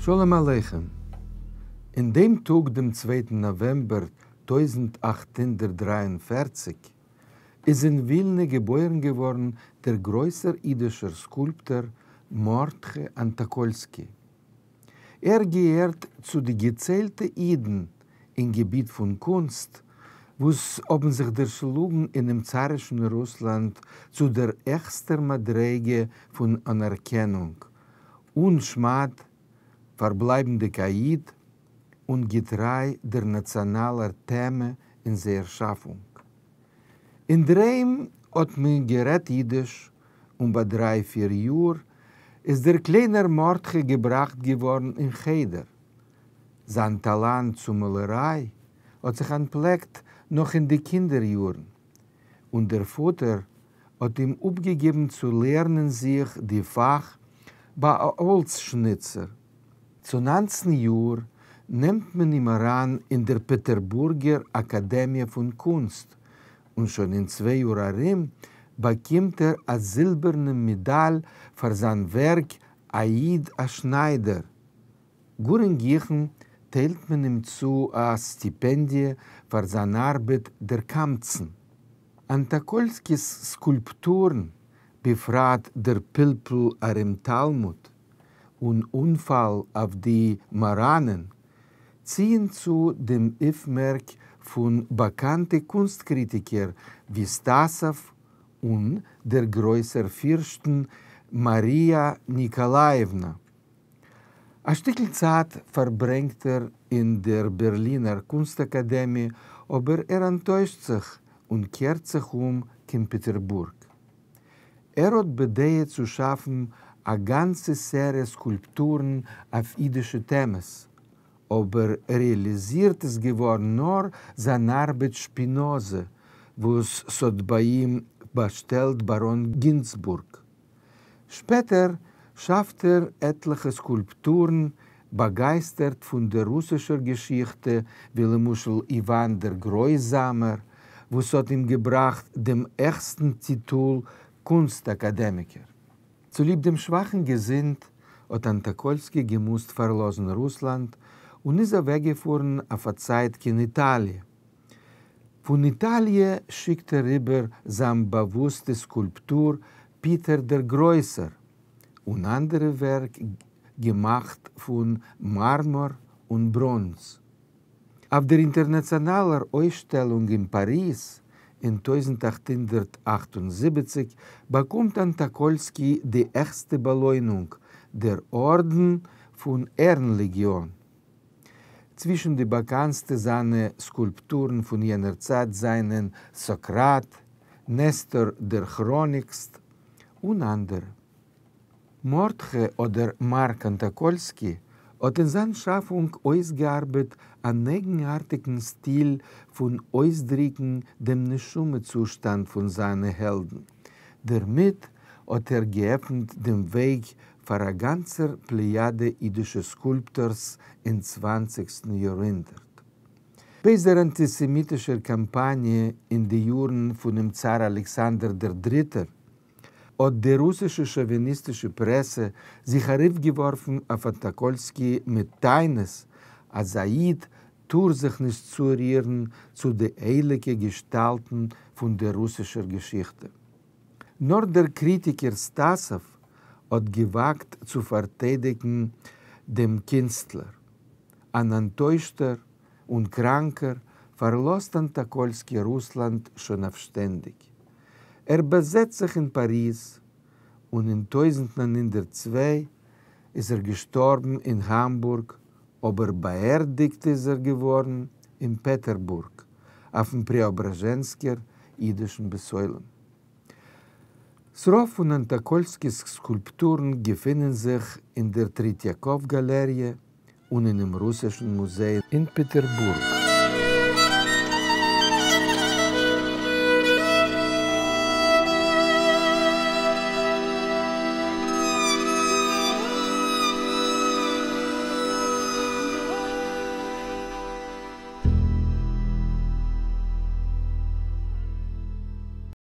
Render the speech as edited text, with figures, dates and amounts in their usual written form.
שלום עליכם! אין דעם טאג דעם צווייטן נאוועמבער 1843 איז אין ווילנע געבוירן געווארן דער גרויסער אידישער סקולפטאר מרדכי אנטאקאלסקי. ער געהערט צו די געציילטע אידן אין געביט פון קונסט וואס האבן זיך דערשלאגן אינעם צארישן רוסלאנד צו דער העכסטער מדריגה פון אנערקענונג, אן שמד, פארבלייבנדיג א איד און געטריי דער נאציאנאלער טעמע אין זייער שאפונג. אינדערהיים האט מען גערעדט אידיש, און ביי דריי פיר יאר איז דער קליינער מרדכי געבראכט געווארן אין חדר. זיין טאלאנט צו מאלעריי האט זיך אנטפלעקט נאך אין די קינדער יארן, און דער פאטער האט אים אפגעגעבן צו לערנען זיך די פאך ביי א האלץ-שניצער. צו 19 יאר נעמט מען אים אריין אין דער פעטערבורגער אקאדעמיע פון קונסט, און שוין אין צוויי יאר ארום באקומט ער א זילבערנעם מעדאל פאר זיין ווערק א איד א שניידער. גאר אין גיכן טיילט מען אים צו א סטיפענדיע פאר זיין ארבעט דער קמצן. אנטאקאלסקי'ס סקולפטורן, בפרט דער פלפול ארום תלמוד און אנפאל אויף די מאראנען, ציען צו דעם אויפמערק פון באקאנטע קונסט-קריטיקער ווי סטאסאוו און דער גרויסער פירשטן מאריא ניקאלאיעוונא. א שטיקל צייט פארברענגט ער אין דער בערלינער קונסט-אקאדעמיע, אבער ער אנטוישט זיך און קערט זיך אום קיין פעטערבורג. ער האט בדעה צו שאפן א גאנצע סעריע סקולפטורן אויף אידישע טעמעס, אבער רעאליזירט איז געווארן נאר זיין ארבעט שפינאזע, וואס ס'האט ביי אים באשטעלט באראן גינצבורג. שפעטער שאפט ער עטליכע סקולפטורן באגייסטערט פון דער רוסישער געשיכטע, ווי למשל איוואן דער גרויזאמער, וואס האט אים געבראכט דעם העכסטן טיטול קונסט-אקאדעמיקער. צוליב דעם שוואכן געזונט האט אנטאקאלסקי געמוזט פארלאזן רוסלאנד און איז אוועקגעפארן אויף א צייט קיין איטאליע. פון איטאליע שיקט ער איבער זיין באוואוסטע סקולפטור פיטער דער גרויסער און אנדערע ווערק געמאכט פון מארמאר און בראנז. אויף דער אינטערנאציאנאלער אויסשטעלונג אין פאריז אין 1878 באקומט אנטאקאלסקי די העכסטע באלוינונג, דער ארדן פון ערן-לעגיאן. צווישן די באקאנסטע זיינע סקולפטורן פון יענער צייט זיינען סאקראט, נסתר דער כראניקסט און אנדערע. מרדכי אדער מארק אנטאקאלסקי האט אין זיין שאפונג אויסגעארבעט אן אייגנארטיגן סטיל פון אויסדריקן דעם נשמה-צושטאנד פון זיינע העלדן. דערמיט האט ער געעפנט דעם וועג פאר א גאנצער פלעיאדע אידישע סקולפטארס אין צוואנציגסטן יארהונדערט. בעת דער אנטיסעמיטישער קאמפאניע אין די יארן פונעם צאר אלעקסאנדער דער דריטער, האט די רוסישע שאוויניסטישע פרעסע זיך ארויפגעווארפן אויף אנטאקאלסקי מיט טענות אז א איד טאר זיך נישט צורירן צו די הייליגע געשטאלטן פון דער רוסישער געשיכטע. נאר דער קריטיקער סטאסאוו האט געוואגט צו פארטיידיגן דעם קינסטלער. אן אנטוישטער און קראנקער פארלאזט אנטאקאלסקי רוסלאנד שוין אויף שטענדיג. ער באזעצט זיך אין פאריז, און אין 1902 איז ער געשטארבן אין האמבורג, אבער באערדיגט איז ער געווארן אין פעטערבורג, אויפן פרעאבראזשענסקער אידישן בית עולם. ס'רוב פון אנטאקאלסקי'ס סקולפטורן געפינען זיך אין דער טריטיאקאוו גאלעריע און אינעם רוסישן מוזיי אין פעטערבורג.